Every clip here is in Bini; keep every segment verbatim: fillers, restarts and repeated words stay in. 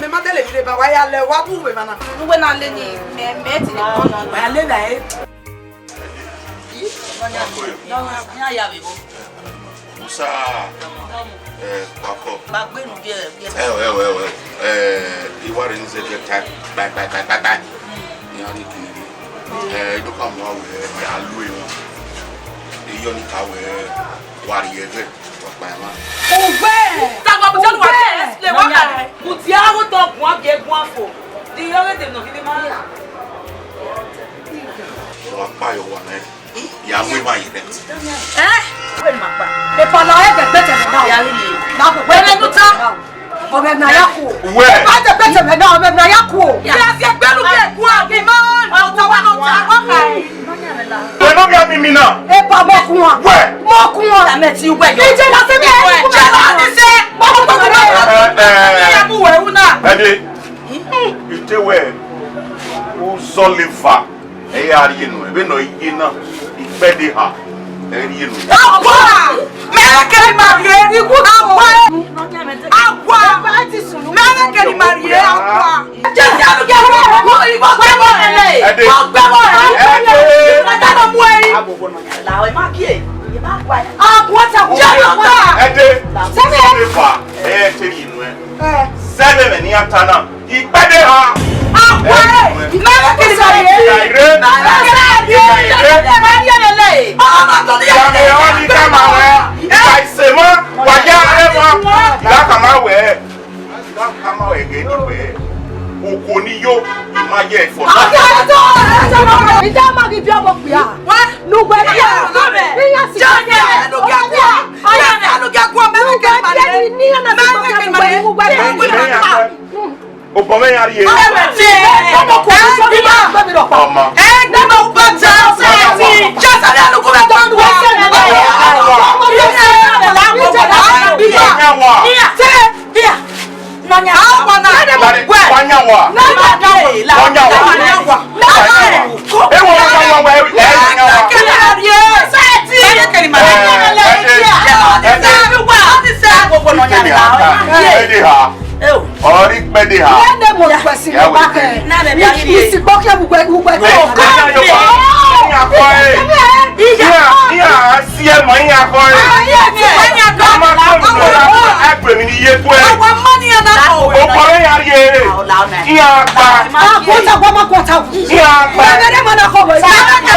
Mẹ ma dele vbe rre ba, wa ya lẹ, wa bu uwẹ emwa na. Uwẹ na lele, mẹ, mẹ ti lele. Wa ya lele ẹre. Iran ya vbe vbo? Musa, eh, wakọ. Ba gbe nu biẹ, biẹ. Ẹ o, ẹ o, ẹ o, ẹ o. Eh, I wa rre ne I zẹdẹ ta, ta, ta, ta, ta, ta. Iran ni kiri. Eh, I do ka mu wẹ ya lu emwa. I yọ ni ka wẹ wa rrie ẹghẹ, wa kpa emwa. Uwẹ! Tagba butiẹ nu wa le wa ka. Butiẹ avbe otọ guan biẹ guan fo. Di yọ ghe de nọ ghi ma. Wa kpa yọ wa nẹ. Ya mu emwa ye rent. Eh? Wẹ ma kpa. Epa na ẹgbẹ gbẹtẹ mẹ na. Ya ri ye. Na kwe. Wẹ ne nu ta. Ọmọ na ya ku. Wẹ. Ba de gbẹtẹ mẹ na, ọmọ na ya ku. Ya fi ẹgbẹ lu ke ku a. Ke ma. Ọtọ wa nọ ta, wa ka. Wẹ no ya mi mi na. Epa mo ku wa. Wẹ. Mo ku wa. Ta mẹ ti wẹ yọ. Ije na se mi. Wẹ. Je na ni se. Mo ku wa. Eh, eh. Ya bu wẹ una. Ẹdẹ. Ite wẹ. Uzọleva. Ẹ ya rhie nuẹn, vbene ọ ye na, ikpẹdẹ eha, ẹ rhie nuẹn. Akua! Mẹ vbe kere ima rhie, ikwu akua! Akua! Mẹ vbe kere ima rhie, akua! Jesi anu jẹ wẹ, igbo gbẹmọ rẹ le, igbo gbẹmọ rẹ le, ẹdẹ, ẹdẹ, ẹdẹ, ẹdẹ, mu ẹre. La ẹ ma gie, ẹ ma gua. Akua ta, jẹ mi ọta. Ẹdẹ, sẹmi ẹ. Sẹmi ẹ te rhie nuẹn. Ẹ. Sẹmi ẹ ni a ta na. Ikpẹdẹ eha. Akua ẹ, mẹ vbe kere ima rhie. Ire. Mẹ vbe kere ima rhie. Ire. Mẹ vbe kere ima rhie. Ọmọ tó ní yàrá. Yàrá ni ká máa wẹ̀. Ìgbà ìsèmọ́, wà á yá ẹ mọ́. Ìgbà kan máa wẹ̀. Ìgbà kan máa wẹ̀ gẹ̀ ní wẹ̀. Òkò ni yó, ìmá yẹ ẹ̀fọ́. Ọjọ́ ọjọ́ ọjọ́ ọjọ́ ìjà máa fi bí ọmọ pè á. Wá. Nùgbẹ́ bí ọmọ rẹ̀. Níyà sí. Jẹ́ ọjọ́ ẹnu gẹ̀gùn. Jẹ́ ọjọ́ ẹnu gẹ̀gùn. Mẹ vbe kere ima rhie. Mẹ vbe kere ima rhie. Obọ mwẹ ya rhie. Ọmọ. Ọmọ. Ọmọ. Ọmọ. Ọmọ. Ọmọ. Ọmọ. Ọmọ. Ọmọ. Ọmọ. Ọmọ. Ewo ma wa wa, e, e, ya wa. Ẹdẹ ha. Ọrọ ikpẹdẹ ha. Ìsìnkpọ́ kí ẹ gbogbo ẹgbẹ́. Ìyá, ìyá, sí ẹ mọ̀, ìyá kọ́ ẹ. Ọmọ tó ń lọ, ẹgbẹ́ mi ni iye kú ẹ. Ọkọ rẹ ya rí ẹ. Ìyá pa. Àkótá, wọ́n máa kótá wù. Ìyá pa. Bẹ́ẹ̀ ni, mọ̀nà kọ̀ wọ̀. Bẹ́ẹ̀ ni, bẹ́ẹ̀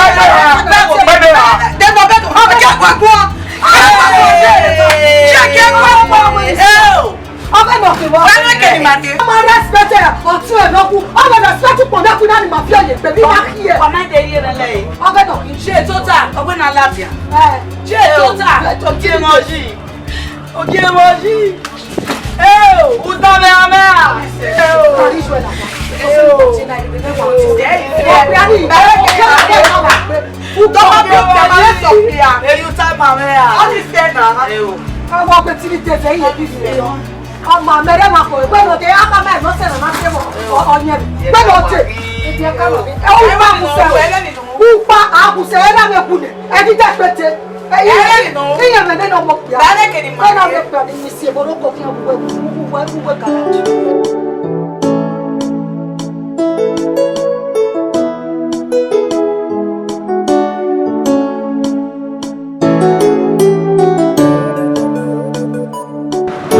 ni. Dẹ́nu, bẹ́ẹ̀ ni. Ọmọ jẹ́ kó kú ọ. Jẹ́ kí ẹ kó kú ọ. Ọmọ náà kì í wọ́n. Wọ́n ló kẹ́ ni màdé. Ọmọ respect ẹ̀, ọ̀tún ẹ̀ lọ́kù. Ọmọ respect pọ̀ náà kú náà ni màá fi ọ̀yẹ̀ pẹ̀lú ìyá kí ẹ̀. Ọmọ ẹ̀dẹ̀ yé rẹ lẹ́yìn. Ọmọ náà kì í ṣe tó tà. Ọmọ náà lábìá. Ẹ, ṣe tó tà. Ẹ, tó jẹ́ mọ́ yìí. Ogie mọ yi. Eo, utọ mẹ amẹ a. Eo. Eo. Utọ mẹ amẹ a. Eo. Ọmọ mẹ rẹ ma kọ ẹgbẹ náà kẹ aka mẹ ẹgbẹ sẹ náà máa ṣe mọ ọyẹn gbẹdọ ọtẹ ibi ẹka lọ ẹ wọ ma kù sẹ wẹ. Upa a kù sẹ ẹ náà mẹ kù nẹ ẹ ti tẹ pẹtẹ. Ẹyẹ, ẹyẹ mẹ nene ọmọ kpia. Nene ọmọ kpia ni mi si ebo roko fian uwe uwe uwe kala.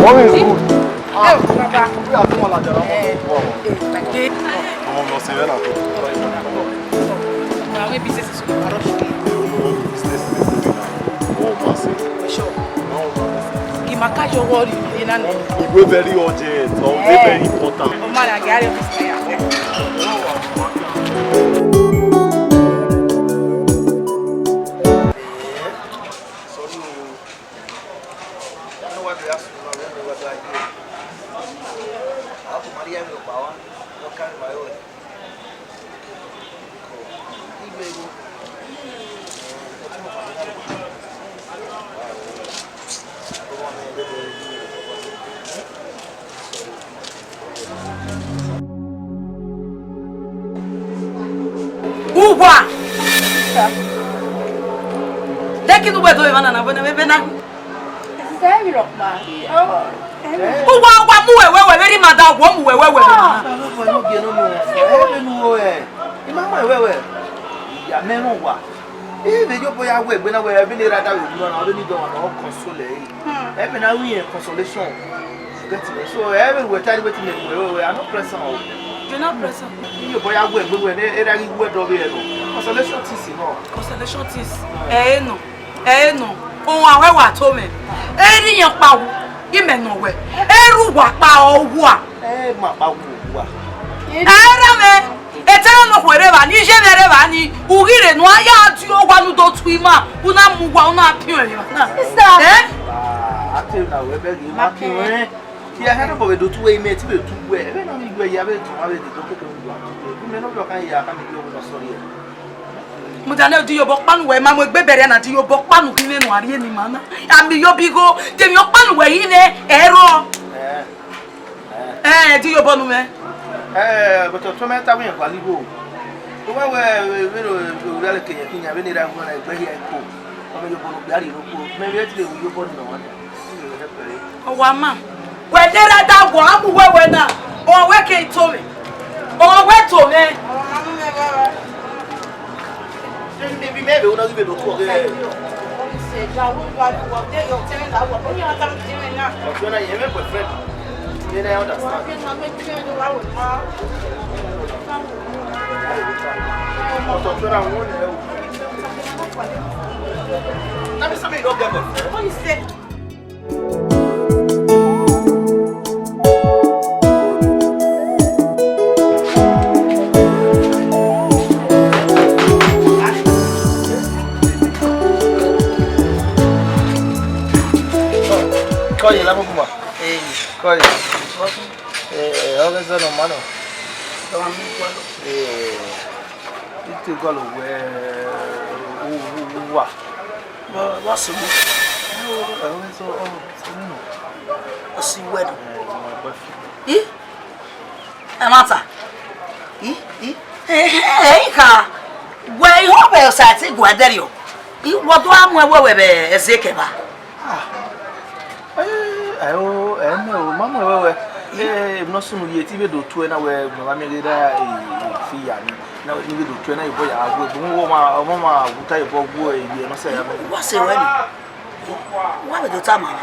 Mommy is good. Ah, we are too much like that. Eh, eh, eh. Ọmọ mi ọsẹ rẹ na. Àwọn ibi ṣe ṣe sọ̀rọ̀ àrọ́ ṣe. Business is going on. Oh, Mercy. For sure. Kì í máa kájọ wọ́ọ̀rì yìí náà ni. Ìwé very urgent, or ìwé very important. Ọmọ rẹ̀ àgẹ́ àrẹ ọ̀fíìsì náà yà. Uwa! Deki nu wẹ do emwa na na vbe ne vbe na. Ẹ i rhọkpa. Uwa, uwa mu wẹ wẹ wẹ, vbe rhie ima da, uwa mu wẹ wẹ wẹ. Ah. Ẹ vbe nu wẹ, ima mu wẹ wẹ. Ya mẹ rhunmwuda. Ivbi yo boya wẹ egbe na wẹ, vbene erha da wẹ egbe na, vbene I dọmwa na, ọ console ẹre. Hmm. Ẹ vbe na ru irẹn consolation. Get me? So, ẹ vbe wẹ ta wẹ ti mẹ wẹ wẹ, I no press am o. You no press am. Iyo boya wẹ egbe wẹ, ne erha ghi wẹ dọ vbe ẹre nọ. Consolation things nọ. Consolation things. Ẹ nọ. Ẹ nọ, ọmwa wẹ wa to mwẹ. Ẹ rhie iran kpa wu, imẹ nọ wẹ. Ẹ rhie uwa kpa ọ wa. Ẹ ma kpa wu wa. Ẹ ra mwẹ, etẹn ne ọ khuẹrhẹ evba ni, iye mwẹ rre evba ni, u ghi rre ne u ya die owa ne u do tu ima, u na mu uwa, u na piọn emwa na. Sister. Eh? Ah, I tell you now, ẹ bẹghe ima piọn ẹn. Ti a hẹn obọ vbe do tu wẹ imẹ, ti vbe tu wẹ, ẹ vbe na ni wẹ ya vbe tu ma vbe de do koko ni wa. Imẹ no vbe ọkhan ya, ka mi bi owo nọ sorry. Mudia ne ọ di yobọ kpanu wẹ, ma mu egbe bẹrẹ na di yobọ kpanu ghi mwẹ ne u a rhie ne ima na. A mi yo bi igho, de emwi ọkpanu wẹ ghi mwẹ, ẹ rrọọ. Eh, eh. Eh, di yobọ nu mwẹ. Eh, but ọtọn mẹ ta wẹ gualọ igho. Uwẹ wẹ, vbene ovbi aleke yẹn khian, vbene erha gu na egbe hia ẹko, ọ vbe yobọ ne okpia rhie ne okhuo, mẹ vbe te vbe yobọ nọ. Ọ wa ma. Wẹ ne erha da guan, a mu uwẹ wẹ na, ọ wẹ ke to mwẹ. Ọ wẹ to mwẹ. Baby, maybe una give it to her. Ọtọ na yẹn mẹ boyfriend. You don't understand. Ọtọ na wọn. Let me say you don't get boyfriend. What you say? Kọye la mukuma. Eh. Kọye. Eh, ọghe zẹ nọ ma nọ. Eh, ite gọlọ wẹ, u, u, u wa. Vbọ, vbọ sunu? Ọ si wẹ nọ. I? Ẹmwata. I, i. Ehe, ehe, I kha. Wẹ, I hope Osa te guẹ dẹrriọ. I, wẹ do a mu ẹwẹwẹ vbe ẹzẹ kẹba. Ah. Eh, ayo, ẹ mẹ o, ma mu ẹwẹwẹ. Eh, emwi ne ọ sunu ye, te I vbe do tuẹ na wẹ, mẹ ma miẹn ghe ra, eh, eh, fi ya ni. Na wẹ, ne I vbe do tuẹ na, I bọ ya wu egbe. Ọmọ ma, ọmọ ma wu ta, I bọ wu, eh, ye nọ sẹ ya mẹ. Wa sẹ wẹ ni. Wa vbe do tama mwẹ.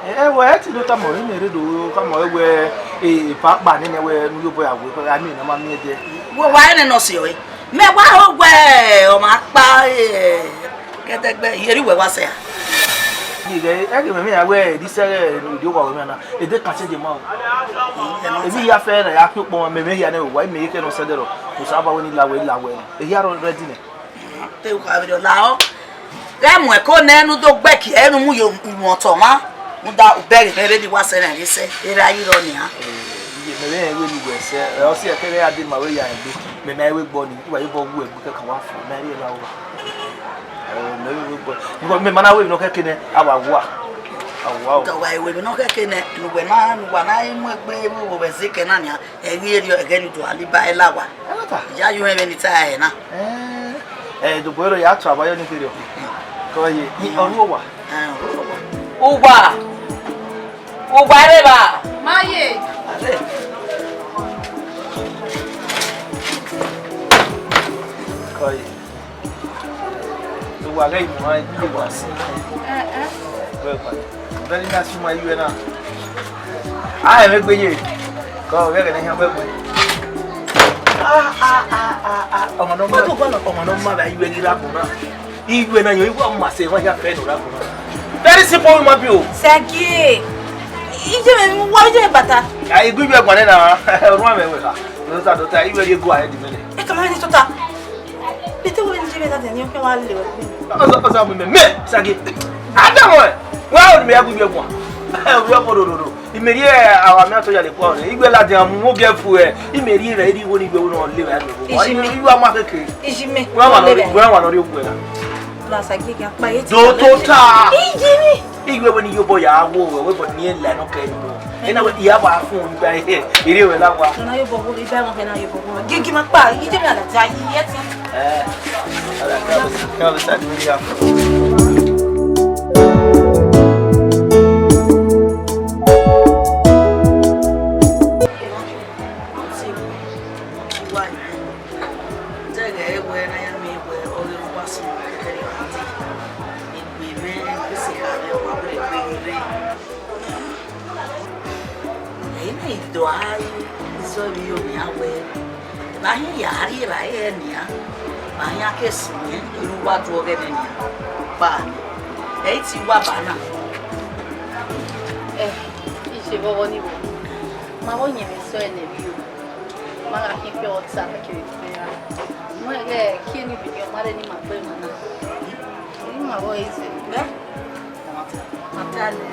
Eh, wẹ, ẹ ti do tama mwẹ, ne rre do khama wẹ, eh, epa kpa nene wẹ, ne u ye obọ ya wu egbe, a miẹn ne a ma miẹn dẹ. Wẹ wa rẹn nene ọ si ọre. Mẹ wa ho wẹ, ọ ma kpa, eh, Kẹdẹgbẹ, I ye rhie uwẹ wa sẹ a? Ighẹ, ẹghẹ mẹ mwẹ ya wẹ, ẹdẹ isẹ ẹghẹ ne u rhie owa ruẹ na, ẹdẹ kan sẹ dẹ ma o. Emwi ya fẹ na ya khin ukpọn, mẹ mwẹ hia nẹ, owa, mẹ ye kẹ nọ sẹ dẹrọ, Osanobua wẹ ne I la wẹ, I la wẹ. Ehia rrọọ ready nẹ. Te u kha vberriọ la ọ. Ghẹ mu ẹko nẹ ne u do gbẹki ẹre ne u mu ye umwẹ otọ mwa, rhunmwuda u bẹghe mwẹ vbene I wa sẹ na vbe sẹ, erha yi rrọọ nian. Eh, iye mẹ vbe rẹn vbene uwẹ sẹ, ẹ, ọ si ẹkẹ vbe a de ma vbe ya egbe, mẹ ma vbe gbọ ni, I wa ye obọ wu egbe kẹkan wa fo, mẹ rhie la owa. Ẹ, mẹ vbe gbọ. Because mẹ ma na ru emwi ne ọ khẹke nẹ, a wa wa. A wa o. Dọ wa ru emwi ne ọ khẹke nẹ, ne uwẹ na, ne uwa na mu egbe vbe ẹzẹ kẹ na nian, ẹ ghi rhie ẹghẹ ne u do a liba ẹla wa. Ẹ na ta. Ya yo ẹmwẹ ni ta ẹre na. Ẹ, ẹ, do bọ ro ya tu aba yo ni kere o. Kọ ye, ni ọru owa. Ẹ, ọru owa. Uwa. Uwa rre evba. Ma ye. Kọ ye. Uwa ghẹ imu ha ibi wa si. Ẹ, ẹ. Very nice woman you are now. A, ẹmwẹ egbe ye. Kọ, vbe ẹghẹ ne iran wẹ gbe. Ah, ah, ah, ah, ah. Ọmọ ne ọ ma, ọmọ ne ọ ma vbe iwẹ ghi ra gbọn na. Iwẹ na yọ, iwẹ ọma sẹ, wa ya fẹ nọ ra gbọn na. Very simple human being o. Sagi. Iye mẹ, wa iye mẹ bata. A, igu iwẹ gbọn na, orun mẹ wẹ kha. Dota, dota, iwẹ ye go ahead mẹ nẹ. E ka ma ni tota. Bete wẹ ni iye mẹ na de ni, o kẹ wa le wẹ. Ọsa, ọsa, mẹ, mẹ, Sagi. Adam, wẹ, wẹ o ni mẹ ya gu iwẹ gbọn. Ẹ, o yọ bodododo. Imeri ẹ, awa miẹn to ya le kua ọnrẹn. Igbe ladian mu, mo gẹ fu ẹ. Imeri rẹ, iri wo ni igbe wo nọ le vbe a do. Ijime. Iwa ma keke. Ijime. Wẹ wa nọ, wẹ wa nọ ri ogun ẹ na. Plus, I get, get, kpa. Do tota. Ijime. Igbe wo ni yo bọ ya wo, we bo ni la no ke ni. Ena we ya wa fun igbe ẹ. Iri we la wa. Na yo bọ wo, igbe mo ke na yo bọ wo. Gigi ma kpa, ije mi ala ja yi yeti. Eh, ala ka, ka, ka, ka, Ena I do a izọ vbe iro nian wẹẹ, vbe a hin ya rri evbare nian, vbe a hin a ke sunu ne uwa do ọghẹe nian kpa nẹ, ẹ i te uwa ba na. Eh, iye vbe ọghọ ni vbo, ma vbe yẹn mwẹ sẹ ẹnẹ vbe iro, ma gha khian pure water, ma kevbe pure ra. Wẹ ghẹ kie ni video ma rre ne ima gbe emwa na. Ima vbe easy. Ẹ? Ma ta nẹ,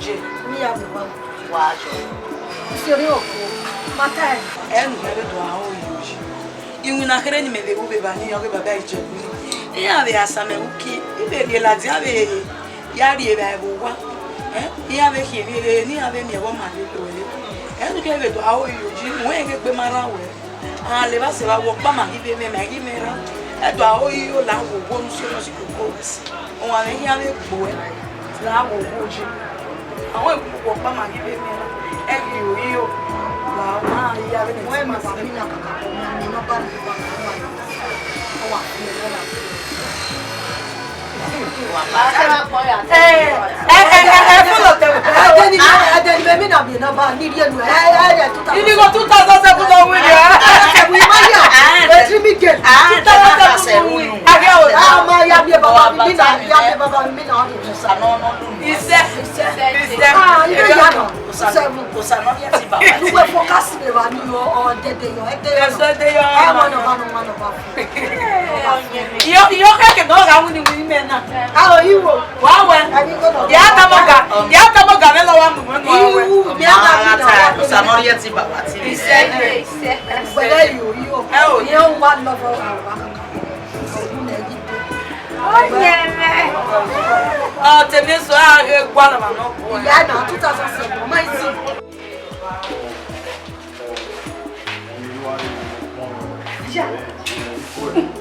je, ne I ya vbe owa. Wa jọ. Seri oko, ma ta ẹre. Ẹ nu mẹ vbe do aro iyo yi. Iwinna kherhe ne imẹ vbe ru vbe evba ni, ọ ghe baba Ijebu ni. Iran vbe asa mẹ uki, I vbe rhie ladian vbe ya rri evbare vbe owa. Eh, iran vbe khian emwi rere ne iran vbe miẹn vbe ọma vbe do ẹre. Ẹ nu kẹ vbe do aro iyo yi, mu ẹre ghe egbe ma rran wẹ. A lele evba sẹ evba, wẹ ọkpa ma ghi vbe mwẹ, ma ghi mwẹ ra. Ẹdẹ aro iyo la wo wo nu si, ọ si koko. Ọmwa mwẹ khian vbe gbe uẹ, la wo wo yi. Àwọn ìkókò ọ̀pá màá yí bẹ́ẹ̀ mìíràn. Ẹ yìí ò yí o. Là á máa yá bẹ́ẹ̀. Wọ́n ẹ̀ máa sàmì náà kàkà kó máa ní iná bá mi wà láwọn àyè. Ó wà fún mi lọ́la. Ẹ, ẹ, ẹ, ẹ, fún lọ tẹ̀wé. Adẹni, adẹni, mẹ́mí náà mi náà bá nílé ẹnu. Ẹ, ẹ, ẹ, two thousand. Ìdílé two thousand seven ló wí ni. Ẹ, ẹ, ẹ, wí máa yà. Ẹ, three million. Two thousand seven ló wí. Ẹ, ẹ, ẹ, máa yà bí ẹ bàbá mi náà, yà bí ẹ bàbá mi náà. Iṣẹ́, iṣẹ́, iṣẹ́. Ah, ilé ìyá náà. Seven. Kò sànà yẹn ti bàbá ti. Ìwé fọkásì lè wà nínú ọ̀dẹ̀dẹ̀ yọ, ẹ̀dẹ̀ yọ. Ẹ̀sọ́ ẹ̀dẹ̀ yọ. Ẹ, one of one, one of one. Iyo, iyo kẹkẹ náà ra wuni wuni mẹ na. A ò yí wò. Wà á wẹ. Ẹni tó nọ. Yà á tọmọ gà, yà á tọmọ gà mẹ lọ wà mú mẹ nù wà wẹ. Iwu mi á bá mi nà. Kò sànà yẹn ti bàbá ti. Iṣẹ́, iṣẹ́. Pẹ̀lẹ́ yòó yòó. Ẹ ò yẹn wà lọ́wọ́ àwọn àkàkà. Ọdún lẹ́yìn. Ó yẹ mẹ. Ọ, tèmi sọ, a ghe gua lọ ma nọ bu. Ìyá náà, two thousand seven, ọmọ yìí sì.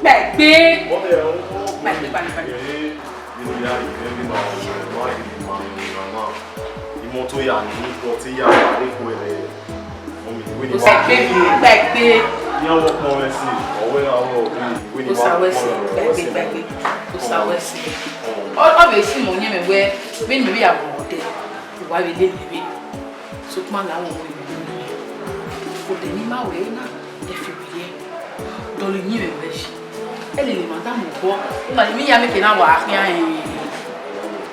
Gbàgbé. Gbàgbé, gbàgbé, gbàgbé. Imọto ya ni, ikọ te ya, eko ẹre. Gbàgbé, gbàgbé. Iran wọ ọkpọn mwẹ si, ọwẹ ra wọ ọghe, wẹ ni Kò wa sàwẹ sí, kpọnrọ wẹ gbàgbé, si. Gbàgbé. Kò sàwẹ sí. Ọ, ọ vbe si mọ yẹn mẹ wẹ, vbene mẹ vbe ya vọ ọdẹ, wa vbe lele vbe. Sokpan la wọ wẹ. Ọdẹ ni ma wẹ na, ẹ fi wẹ yẹ. Dọlọ yin mẹ wẹ si. Ẹ lele madam obọ. Ima ni mi ya mẹ ke na wa khian ẹn.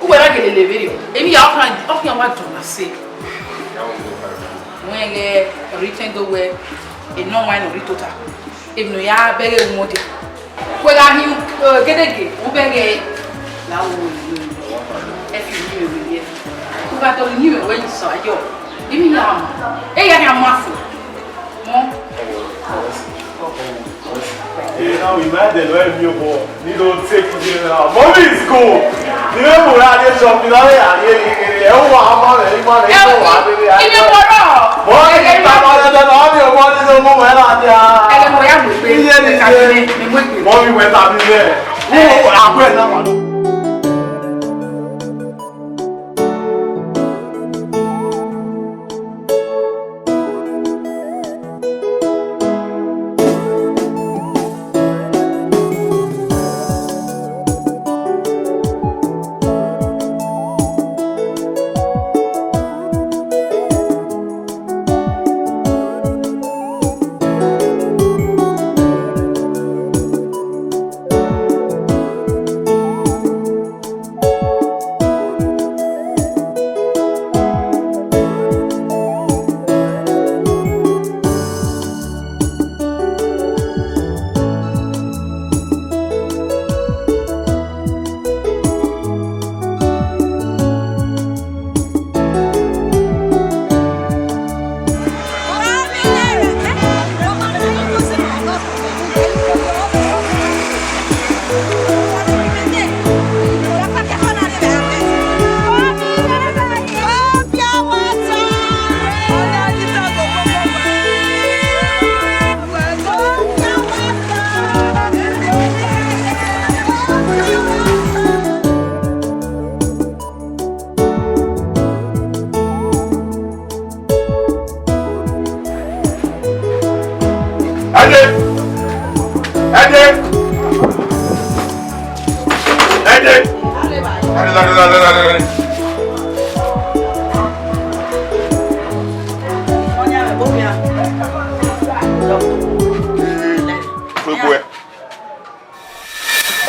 Uwẹ na gele lele vberriọ. Emwi ya ọkhan, ọkhan wa dọn na se. Wẹ ghẹ ọre itẹn do wẹ, enọ wa nọ rri tota. Emwi ne ọ ya bẹghe wọn dia. Wẹ gha hin, eh, gedege, u bẹghe la wo. Ẹ fi yin mẹ wẹ yẹ. U gha dọlọ yin mẹ wẹ yin sọ ayọ. Emwi ya ma. E ya khian ma fo. Now we might the Lord be your boy. You don't take it now. Mommy is cool. You know what I did something. I did it. Ẹ wá, ọmọ rẹ̀, ìwà rẹ̀, ìwà rẹ̀, ìwà rẹ̀. Bọ́ọ̀lù ìta máa ń lọ, wọ́n ní ọmọ nínú ọmọ ẹ̀ láti ha. Ẹ̀rẹ̀ mọ̀ ya mọ̀ pé Iye ni ẹ̀ka ṣe. Ilé ni mo gbé. Mọ́mí wẹ̀ tàbí bẹ́ẹ̀. Wọ́n àgbẹ̀ náà wà lọ.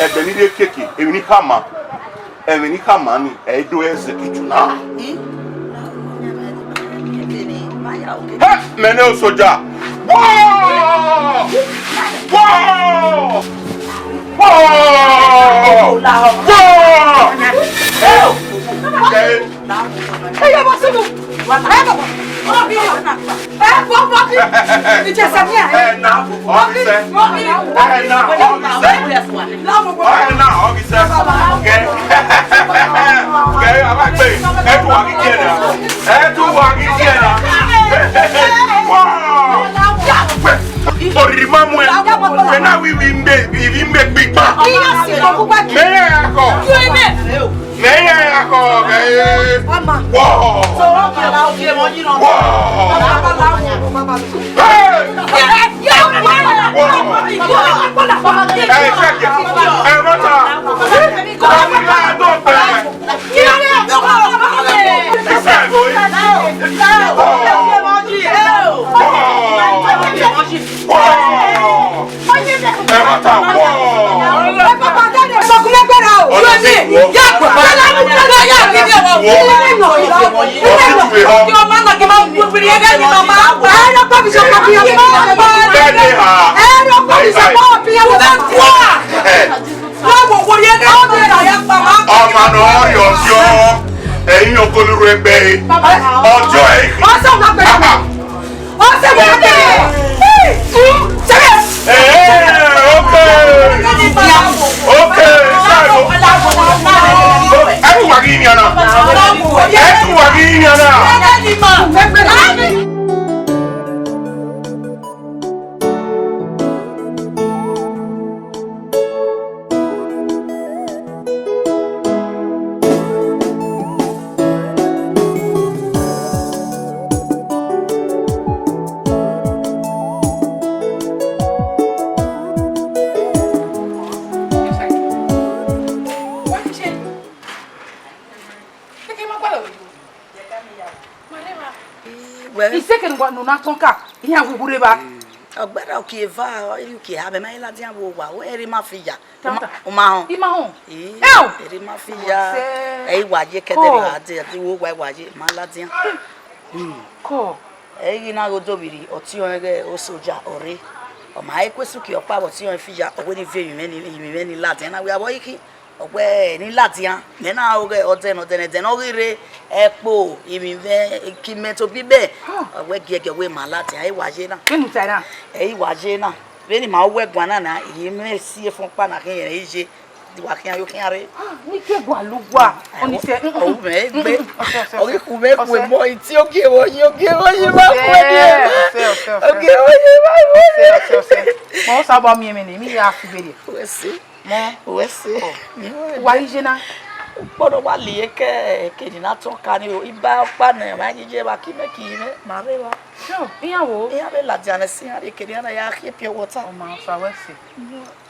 Ẹgbẹ ni rre keke, emwi ni khama, ẹmwẹ ni khama ni, ẹ i do execute na. Hẹ, mẹ ne osoja. Wọọ! Wọọ! Wọọ! Wọọ! Ẹ, Ẹ yẹ bọ sunu. Ẹ bọ. Ẹ bọ bọ bi. Ìjẹsà ni ẹ. Ẹ na, ọfisẹ. Ẹ na, ọfisẹ. Ẹ na, ọfisẹ. Kẹ. Kẹ, a b'a gbe. Ẹ tun wa gidi ẹ na. Ẹ tun wa gidi ẹ na. Wow. Oriri ma mu ẹ. Ẹ na wi, wi mbe, wi mbe gbigba. Mẹ ya ya kọ. Mẹ ya ya kọ, mẹ. Wọ. Wọ. Hey. Wọ. Ẹ, check it. Ẹ, mọta. Ẹ, mọta, don't pay. This time, boy. Wọ. Wọ. Ẹ, mọta, wọ. Ọmwa ne ọ rhie ọdiọ, ẹi yan okolo rre ẹgbẹe, ọdiọ ẹi. Ọsẹ wẹ tẹ. Ẹ, okay. Okay, sorry. Ẹ tun wa ghi yan na. Ẹ tun wa ghi yan na. Wẹ. Iseke ne u na tọn ka, iran wu rre evba. Ọgbẹrẹ uki eva, uki eha, mẹ ma i ladian vbe owa, wẹ erha ima fi ya. Tata. Uma, uma họn. I ma họn. Ii, erha ima fi ya. Ẹ i wa ye kẹdẹ. Kọ. Ra de, de wo wa, wa ye, ma ladian. Hmm. Kọ. Ẹ i ghi na ghe odovbirri, ọtiọnrẹn ghe osoja ọ rre. Ọ ma he ku esuki ọkpa vbe ọtiọnrẹn fi ya, ọ wẹ ne I viọ emwi mwẹ ni, emwi mwẹ ni ladian na, wẹ avbe ọ i khin. Ọ wẹ ne I ladian, mẹ na ro ghe ọdẹ ne, ọdẹ ne, ẹdẹ ne ọ ghi rre, ẹkpo, emwi mwẹ, ki mẹ to bibẹ. Ọ wẹ giẹgiẹ wẹ ma ladian, ẹ i wa ye na. Vbene u ta na? Ẹ i wa ye na. Vbene ima wẹ guan na na, I mwẹ si efọn ọkpa na khian rẹn ye, wa khian yo khian rre. Ne I ke gualọ uwa, ọni sẹ, ọ mẹ gbe, ọ ghi khu mwẹ khu emọ, I tie ogie vbe oyi, ogie vbe oyi ma khu ẹre. Ogie vbe oyi ma khu ẹre. Ma Osanobua miẹn mwẹ nẹ, emwi ya fi gberriẹ. Wẹ si. Mọ. Wẹ si. Ọ. Wa i ye na? Ukpo ne ọ wa liye ke, ke ni na tọn ka ni o. Iba ọkpa nẹ, ma ghi ye vba ki mẹ ki mwẹ, ma vbe vba. Sure, iran wo? Iran vbe ladian nẹ si iran rhie kere iran na ya khie pure water. Ọ ma sa wẹ si.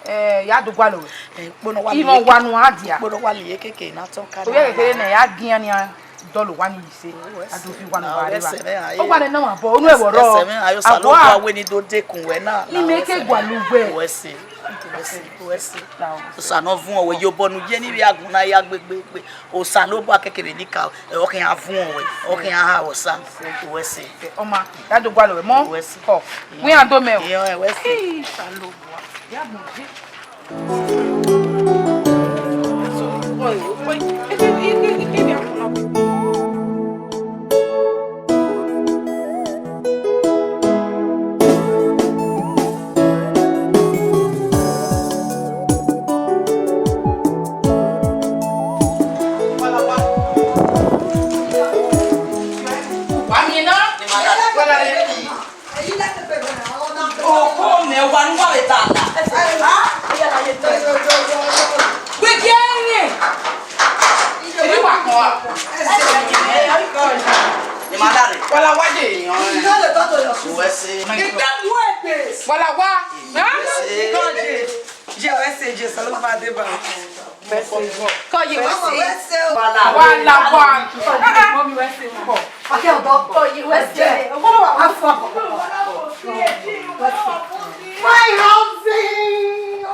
Eh, ya do gualọ wẹ. Eh, ukpo ne ọ wa liye. Ivan wa nu a dia. Ukpo ne ọ wa liye ke, ke na tọn ka. Ovbi ẹghẹ kherhe nẹ, ya gian nian. Dọlọ owa ni ye ise. A do fi owa ne uwa rre evba. Owa ne na ma bọ, unu ẹvbo rrọọ. Ẹsẹ mwẹ, ayo Osanobua wẹ ne I do dekun wẹ na. Ni mẹ ke gualọ uwẹ. Wẹ si, wẹ si, wẹ si. Osa ne ọ vuọn wẹ, ye obọ ne u ye ni vbe agbọn na ya gbe, gbe, gbe. Osanobua kekere ni ka, ọ khian vuọn wẹ, ọ khian ha wẹ Osa. Wẹ si. Ọ ma, ya do gualọ wẹ mọ. Wẹ si. Kọ. Wẹ iran do mẹ o. Iran wẹ si. Ii, Osanobua. Ya mọ je. Okhuo mwẹ wa ne uwa vbe ta la. Wẹ gie ẹre. Emwi wa kọn a. Ni ma da rre. Wa la wa ye yan. Uwẹ se. Igbe mu egbe. Wa la wa. Uwẹ se. Ye uwẹ se, Jesu ló máa dé bá. Kọ ye wẹ se. Wala, wala. Mommy, wẹ se. Akẹ ọdọ. Kọ ye wẹ se. Ọgbọnọ wa, wa fọ. My housing.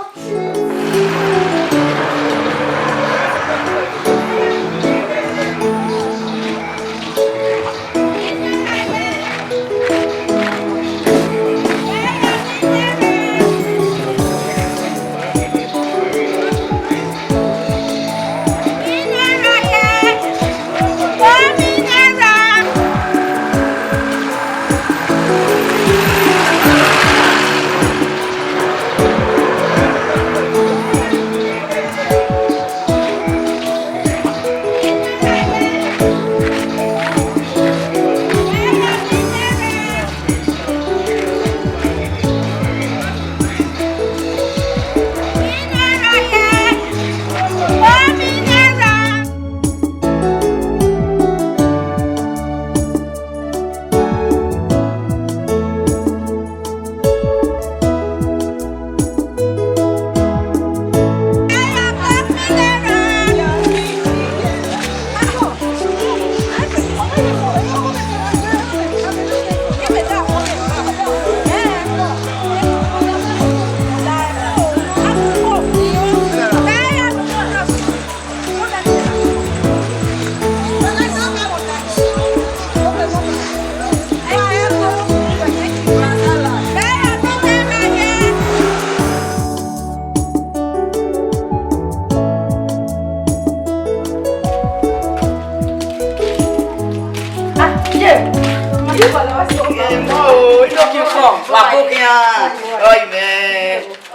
Emo, ino ki fọ, wa ko khian. Oi mẹ,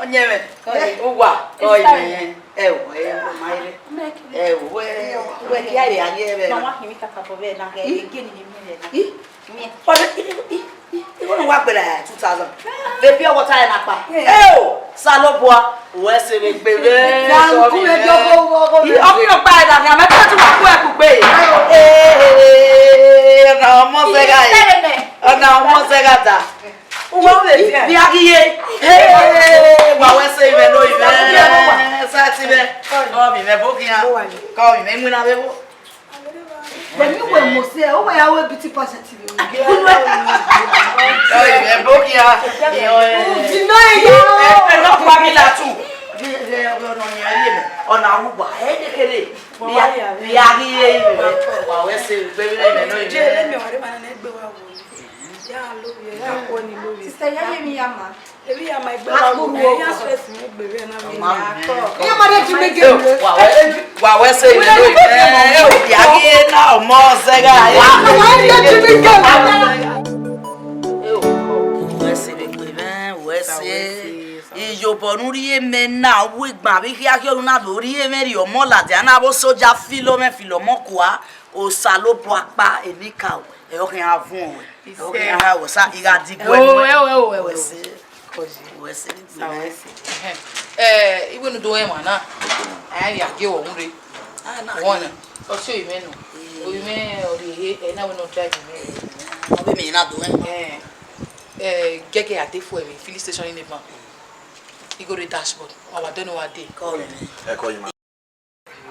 ọyẹnmwẹ, uwa, oi mẹ. Ẹ o, ẹ o, ma ire. Ẹ o, wẹ, wẹ, ya ire, a ye vbe na. Ma wa khin kakabọ vbe na, ẹ, ege ni ni mi vbe na. Ih, ih, ọni, ih, ih, ih, igho ne wa gbe la two thousand. Vbe pure water ẹre na kpa. Ẹ o, Osanobua, wẹ sẹ vbe gbe vbe. Ya, ku vbe do go, go, go. Ih, ọ khin ọkpa ẹre da, mẹ ko tu wa ku ẹ kugbe. Ẹ o. Ẹ, ẹ, ẹ, ọna ọmọ zẹgha ẹ. Ọna ọmọ zẹgha da. Uwa vbe dia. Vbe a ghi ye. Hey, wa wẹ sẹ ivẹ ne oi mwẹ. Sa ti mwẹ. Kọ mi mwẹ bo khian. Kọ mi mwẹ iwinna vbe vbo. Wẹ mi wẹ Mose, o wẹ ya wẹ beauty pageant vbe. Kọ mi mwẹ bo khian. Deny ya. Ẹ, ẹ, no kpa mi la tu. Ọna wu wa. Ẹ, de kere. Vbe a ghi ye ivẹ. Wa wẹ sẹ ivẹ ne oi mwẹ. Sister, ya ye mi ya ma. Ebi ya ma egbe wa wo, ya stress mi egbe vbe na mi. Iya ma de ji mi gele. Wa wẹ, wa wẹ sẹ ivẹ ne oi mwẹ. Ẹ o, ya ghi ye na ọmọ zẹgha. Wa de ji mi gele. Ẹ o, wẹ sẹ ivẹ egbe mwẹ, wẹ sẹ. Iyobọ ne u rhie mẹ na, wẹ gban vbe khian khian unu na do rhie mwẹ rhie ọmọ ladian na, vbe soja filo mwẹ filo ọmọ kua, Osanobua kpa enikaro, ẹ ọ khian vuọn wẹ. Ẹ ọ khian ha wẹ sa, I gha diguẹ nuẹn. Ẹ o, ẹ o, ẹ o, ẹ o. Wẹ sẹ, wẹ sẹ, sa wẹ sẹ. Ẹ, iwẹ ne u do rẹn emwa na, a ya gie wẹ unu rre. Wọn na, ọ si oyi mwẹ nọ. Oyi mwẹ ọ rhie ehe, ẹ na wẹ ne ọ drive mwẹ. Ọ vbe mẹ na do rẹn. Ẹ, ẹ, gẹgẹ a de fuel vbe filling station in Eban. I go rre dashboard, wa wa dẹ ne wa dee. Call me. Ẹ call you, ma.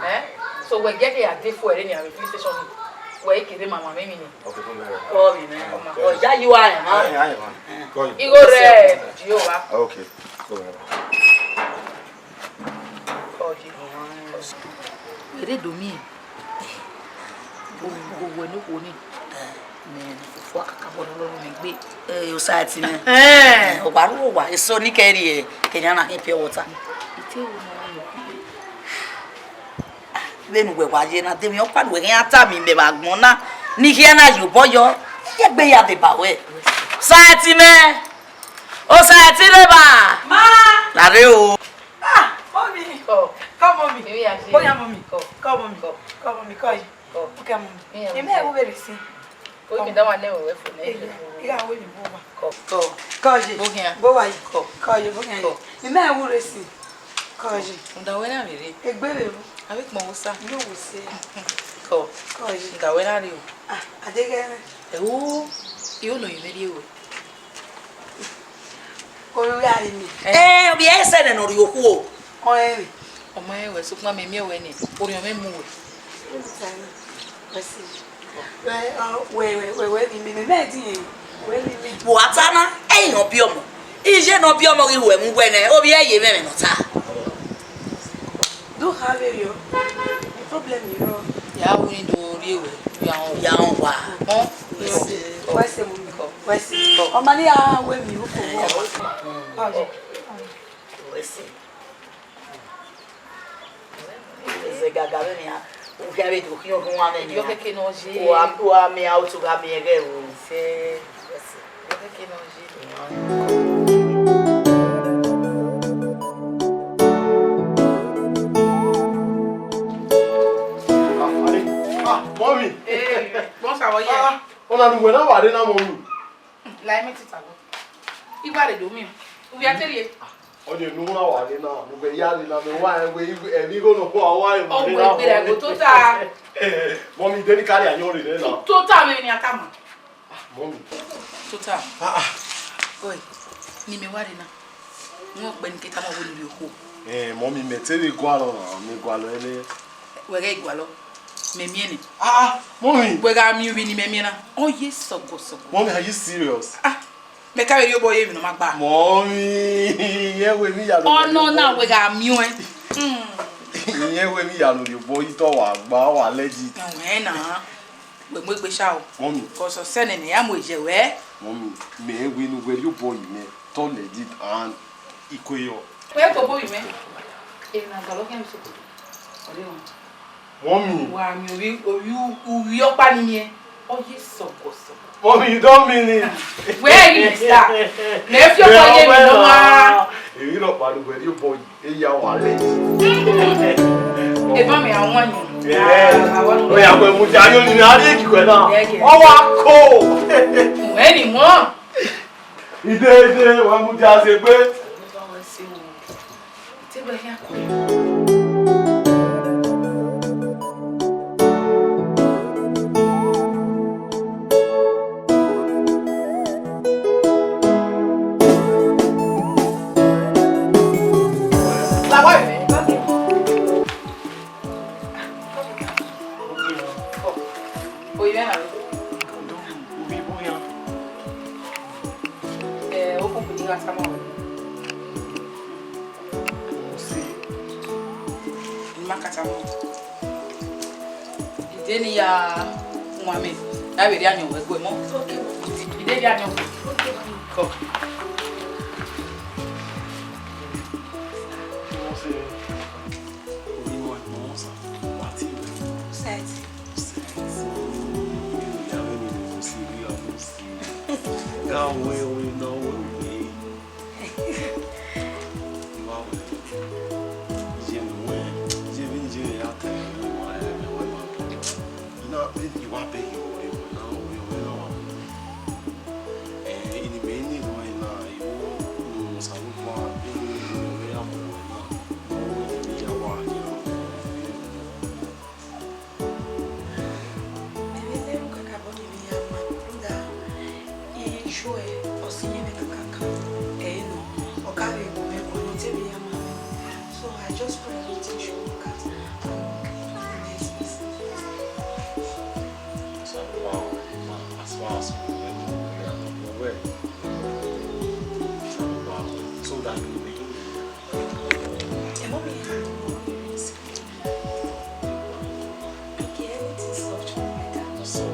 Eh? So wẹ gie ẹkẹ ya de fuel rre nian vbe filling station ni, wẹ i ke rre ma ma mwẹ emwi ni. Okay, come here. Call me, man. Ọ ya you are, man. Aye, aye, man. Call you. I go rre Jehovah. Okay. Come here. Call you. Wẹ rre do miẹn. Owẹ ne okhuo ni. Mẹ fua kakabọ ne ọ rọrọ mwẹ egbe. Eh, Osaẹti nẹ. Eh. Eh, ọ wa rhuo owa, eso ni kẹrriẹ, kẹrriẹ na khin pure water. Ite wo ne ọ rre? Vbene uwẹ wa ye na, de emwi ọkpa ne uwẹ khian tama mẹ vbe agbọn na, ne I khian na ye obọ yọ, I ye egbe ya deba ruẹ. Osaẹti mẹ, Osaẹti rre evba. Ma. Lare o. Ah, mommy. Come. Come, mommy. Oya, mommy. Come. Come, mommy. Come. Come, mommy. Come. Come. Okay, mommy. Ime ẹ wu vbe rre sin. Ko mi da wa ne o we fo ne. Ira we mi bo wa. Ko. Ko. Ko je. Bo khian. Bo wa yi. Ko. Ko je, bo khian. Ko. Ime ẹ wu rre sin. Ko je. Nda wẹ na vbe rre. Egbe vbe ru. Avbe kpọn wo sa. Yo wo se. Ko. Ko je. Nda wẹ na rre o. Ah, adeghe. Ewu, I ho ne oyi mwẹ rrie ruẹ. Oyi a rre mi. Eh. Eh, ovbi ẹre sẹ nẹ ne ọ rrie okhuo. Ọnrẹn. Ọ ma rẹn wẹ, sokpan mẹ miẹn wẹ nẹ, orhiọn mwẹ mu wẹ. Wẹ, wẹ, wẹ, wẹ, wẹ, mẹ, mẹ, mẹ, mẹ, di, wẹ, mẹ, mẹ. Wa ta na, ẹi nọ biẹ ọmọ. Iye nọ biẹ ọmọ ghi ru ẹmwẹ uwẹ nẹ, ovbi ẹre ye mwẹ ẹmwẹ ne ọ ta. Do have you? The problem you know. Ya wu ni do rrie wẹ, ya họn. Ya họn wa. Họn? Wẹ sẹ, mummy. Wẹ sẹ. Ọ ma ni a wẹ mi, u ko wọ. Wẹ sẹ. Zẹ gaga vbe nian, u khian vbe do khian orhunmwu amwẹ nian. Yọ keke ne ọ ye. Wa, wa miẹn a otu gha miẹn ẹghẹ ro. Zẹ, yọ keke ne ọ ye. Ah, mummy. Eh, bọ sa wọ ye? Ah, ọna ne uwẹ na wa rre na, mummy. La ẹmwẹ tita gọ. Igba rre do miẹn. Uvia te rrie. Ọ ye nu na wa rre na, ne uwẹ ya rre na, mẹ wa rẹn wẹ, ẹmwẹ igho nọkhua wa rre. Ọ wẹ gberra ẹgo tota. Mummy, de ne I carry ayọn rre na. Tota mwẹ ni a tama. Mummy. Tota. Ah, ah. Oi, ne imẹ wa rre na. Wọn kpẹ ne I ke tama wẹ ne u rrie okhuo. Eh, mummy, mẹ te vbe gualọ na, mẹ gualọ ẹre. Wẹ ghẹ gualọ, mẹ miẹn nẹ. Ah, ah, mummy. Wẹ gha miẹn ovbi ne imẹ miẹn na, ọ ye sọgọsọgọ. Mummy, are you serious? Ah, mẹ ka vbe rhie obọ ye emwi ne ọ ma gba. Mummy, irẹn wẹ emwi ya nọ. Ọnọ na wẹ gha miẹn ọẹn. Hmm. Irẹn wẹ emwi ya nọ, rhie obọ yi tọ wa gba, wa legit. Ẹwẹn na, wẹ mu egbe sha o. Mummy. Cause ọsẹ nẹ ne ya mu eje wẹ. Mummy, mẹ wẹ ne uwẹ rhie obọ yi mẹ. Tọ legit and ikue yọ. Wẹ tobọ ovbi mwẹ. Emwi na gualọ khian vbe soko. Ọ rre wọn. Mummy. Wa miẹn ovbi, ovbi, ovbi ọkpa ni miẹn. Ọ ye sọgọsọgọ. Mummy, you don't mean it. Wẹ ghi star. Mẹ fi ọkpa ye emwi nọ ma. Emwi rhọkpa ne uwẹ rhie obọ yi, eya wa legit. Evan mẹ a wan yan. Yeah. Ah, I want. Oya, wẹ mudia yo ni a rhie kikọ na. Yeah, yeah. Ọ wa ko. Wẹ ni wọn. Ide, ide, wa mudia sẹ egbe. Oyi mwẹ na rre. Ovbi ibu iran. Eh, okhuo khuo ne I gha tama ruẹ. Usi. I ma ka tama ruẹ. Ide ne I ya wan mẹ, ya vbe rhie ayọn wẹ gue mọ. Okay. Ide rhie ayọn wẹ. Okay. Come. Oyin wa gbọn sa, wa te wẹ. Set. Set. Oyin ya vbe ni mo si, we are mo si. Ga we, we no we, we. Iwa we. Iye mwẹ, iye vbe iye ya te, iwa ya, iwa ya. Na, iwa be yo, iwa na, iwa na wa. Eh, ini me ni ro na, iwo, no, sa wo pa, iwo, iwo, ya mo na. No, iwa ya. Mẹ vbe ne ru kakabọ ne emwi ya ma, rhunmwuda, iye Joy, ọ si iye mwẹ kakaka, ẹ i nọ, ọ ka vbe gu mwẹ guan, ọ te emwi ya ma mwẹ. So I just pray everything should work out and be the next person. So, wow, as far as we were, we were, so that you may. Ẹ mọ mi, okay, everything soft for my dad. So,